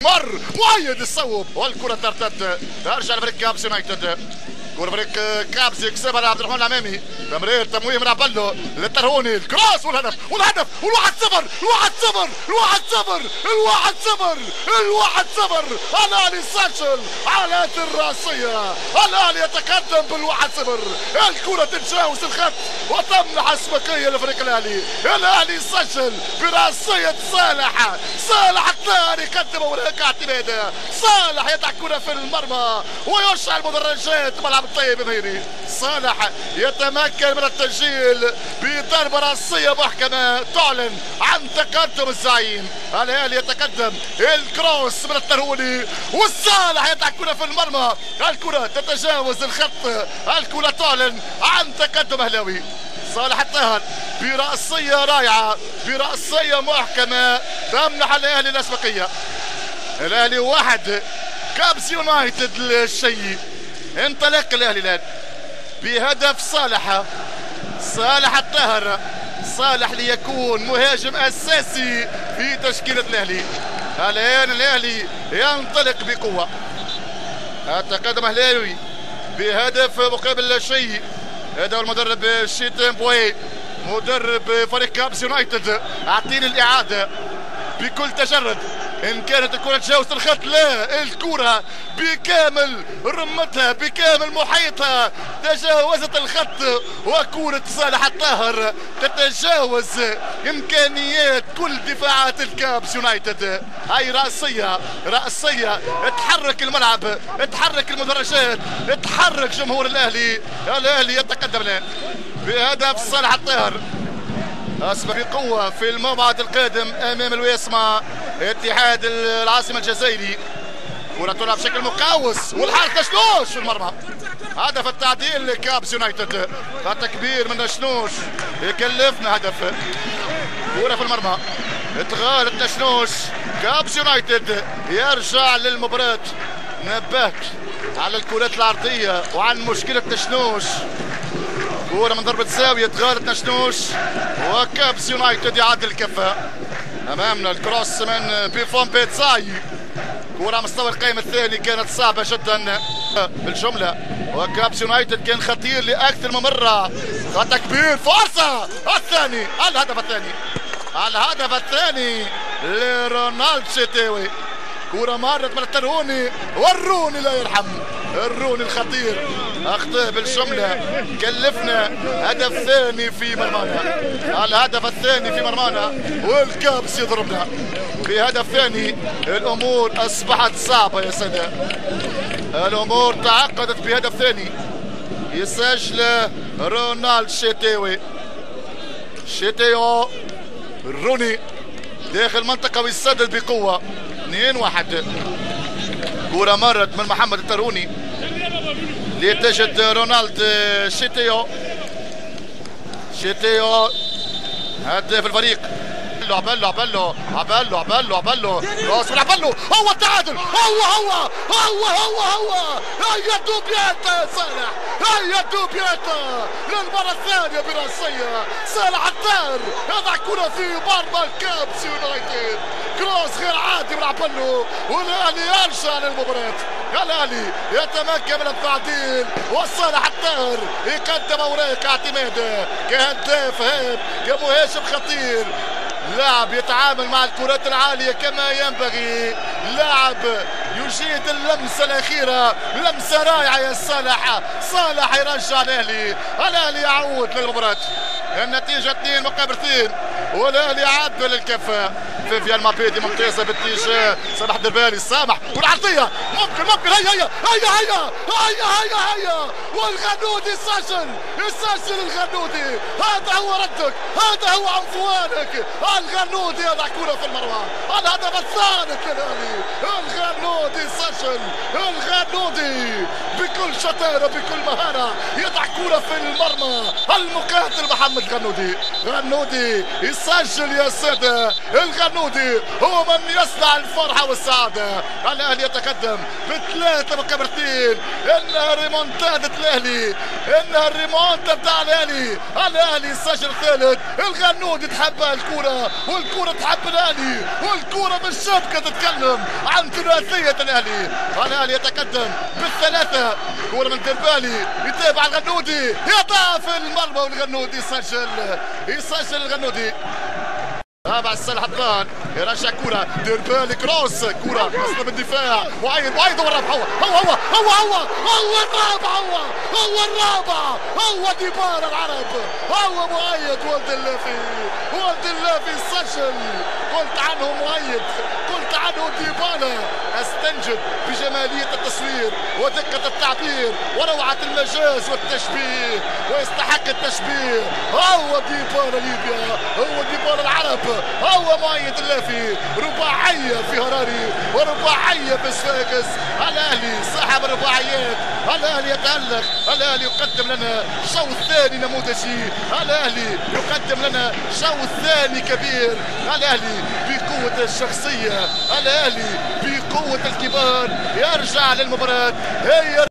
مر مؤيد الصوب والكرة ترتد، ترجع لفريق كابس يونايتد. كرة فريق كابس يكسبها لعبد الرحمن العمامي، تمرير تمويه من عبلو للترهوني، ال cross والهدف والهدف والواحد صفر الواحد صفر الواحد صفر الواحد صفر الواحد صفر. الاهلي سجل على الراسية، الاهلي يتقدم بالواحد صفر. الكرة تتجاوز الخط وتمنح السبقية لفريق الاهلي. الاهلي سجل براسية صالح، صالح الطاهر يقدم وراك اعتماده، صالح يضع كرة في المرمى ويشعل مدرجات ملعب الطيب مهيري. صالح يتمكن من التسجيل بضربة راسية محكمة تعلن عن تقدم الزعيم. الاهلي يتقدم، الكروس من الترهوني والصالح يضع كرة في المرمى، الكرة تتجاوز الخط، الكرة تعلن عن تقدم اهلاوي. صالح الطاهر برأسية رائعة، برأسية محكمة تمنح الاهلي الاسبقية. الاهلي واحد، كابس يونايتد للشيء. انطلق الاهلي الان بهدف صالح، صالح الطاهر، صالح ليكون مهاجم اساسي في تشكيلة الاهلي. الان الاهلي ينطلق بقوة، التقدم اهلاوي بهدف مقابل لا شيء. هذا هو المدرب شيتين بوي مدرب فريق كابس يونايتد. اعطيني الاعادة بكل تجرد، ان كانت الكرة تجاوزت الخط، لا، الكرة بكامل رمتها بكامل محيطها تجاوزت الخط، وكرة صالح الطاهر تتجاوز امكانيات كل دفاعات الكابس يونايتد. هاي رأسية، رأسية تحرك الملعب، تحرك المدرجات، تحرك جمهور الاهلي. الاهلي يتقدم الان بهدف صالح الطاهر. أصبح بقوة في الموعد القادم أمام الويسما اتحاد العاصمة الجزائري. كرة تلعب بشكل مقاوس والحارس نشنوش في المرمى. هدف التعديل لكابس يونايتد، خطأ كبير من نشنوش يكلفنا هدف. كرة في المرمى اتغالت نشنوش، كابس يونايتد يرجع للمباراة. نبهت على الكرات العرضية وعن مشكلة نشنوش. كرة من ضربة زاوية تغالت نشنوش وكابس يونايتد يعدل الكفة. أمامنا ال cross من بيفون بيتساي، كرة مستوى القائم الثاني كانت صعبة جدا بالجملة، وكابس يونايتد كان خطير لأكثر من مرة. خطأ كبير، فرصة الثاني، الهدف الثاني، الهدف الثاني لرونالد شيتاوي. كرة مرت من الترهوني والروني لا يرحم، الروني الخطير اخطاء بالجملة كلفنا هدف ثاني في مرمانا، الهدف الثاني في مرمانا والكابس يضربنا بهدف ثاني. الامور اصبحت صعبة يا سادة، الامور تعقدت بهدف ثاني يسجل رونالد شيتاوي. شيتاوي الروني داخل المنطقة ويسدد بقوة. 2-1. كرة مرت من محمد الترهوني لتجد رونالد شيتيو. شيتيو هداف الفريق. عبلو عبلو عبلو عبلو عبلو راس من عبلو، هو التعادل، هو هو هو هو هو هيا doppietta يا صالح، هيا doppietta للمرة الثانية براسية. صالح الطاهر يضع كرة في مرمى الكابس يونايتد. cross غير عادي من عبلو والاهلي يرجع للمباراة. الاهلي يتمكن من التعديل وصالح الطاهر يقدم اوراق اعتماده كهداف هام، كمهاجم خطير، لاعب يتعامل مع الكرات العالية كما ينبغي، لاعب يجيد اللمسة الأخيرة، لمسة رائعة يا صالح. صالح يرجع الأهلي، الأهلي يعود للمباراة. النتيجة 2-2 والأهلي يعدل الكفة. فيفيان مابيدي ممتازة بالاتجاه سامح دربالي، سامح والعرضية ممكن ممكن، هيا هيا هيا هيا هيا هيا هيا، والغنودي يسجل، يسجل الغنودي. هذا هو ردك، هذا هو عنفوانك. الغنودي يضع كرة في المرمى، الهدف الثالث للأهلي. الغنودي يسجل، الغنودي بكل شطارة بكل مهارة يضع كرة في المرمى. المقاتل محمد غنودي، غنودي يسجل يا سادة. الغنودي هو من يصنع الفرحة والسعادة. الأهلي يتقدم ب3-2. إنها ريمونتادة الأهلي، إنها الريمونتادة. ريمونتا بتاع الاهلي. الاهلي سجل ثالث. الغنودي تحب الكرة والكرة تحب الاهلي والكرة بالشبكة تتكلم عن ثلاثية الاهلي. الاهلي يتقدم بالثلاثة. كرة من دربالي يتابع الغنودي، يضع في المرمى والغنودي يسجل، يسجل الغنودي. تابع السلح حطان يرجع كرة دربالي cross، كرة اصلا بالدفاع. معين معين هو الرابع، هو هو هو هو هو هو الرابع، هو هو الرابع، هو ديبالا العرب، هو مؤيد ولد اللافي، ولد اللافي سجل. قلت عنه مؤيد، قلت عنه ديبالا. استنجد بجمالية التصوير ودقة التعبير وروعة المجاز والتشبيه، ويستحق التشبيه. هو ديبالا ليبيا، هو ديبالا العرب، هو مؤيد اللافي. رباعية في هراري ورباعية في صفاقس. الأهلي صاحب الرباعيات، الأهلي يتألق، الأهلي يقدم لنا شوط ثاني نموذجي، الأهلي يقدم لنا شوط ثاني كبير. الأهلي بقوة الشخصية، الأهلي بقوة الكبار يرجع للمباراة. هي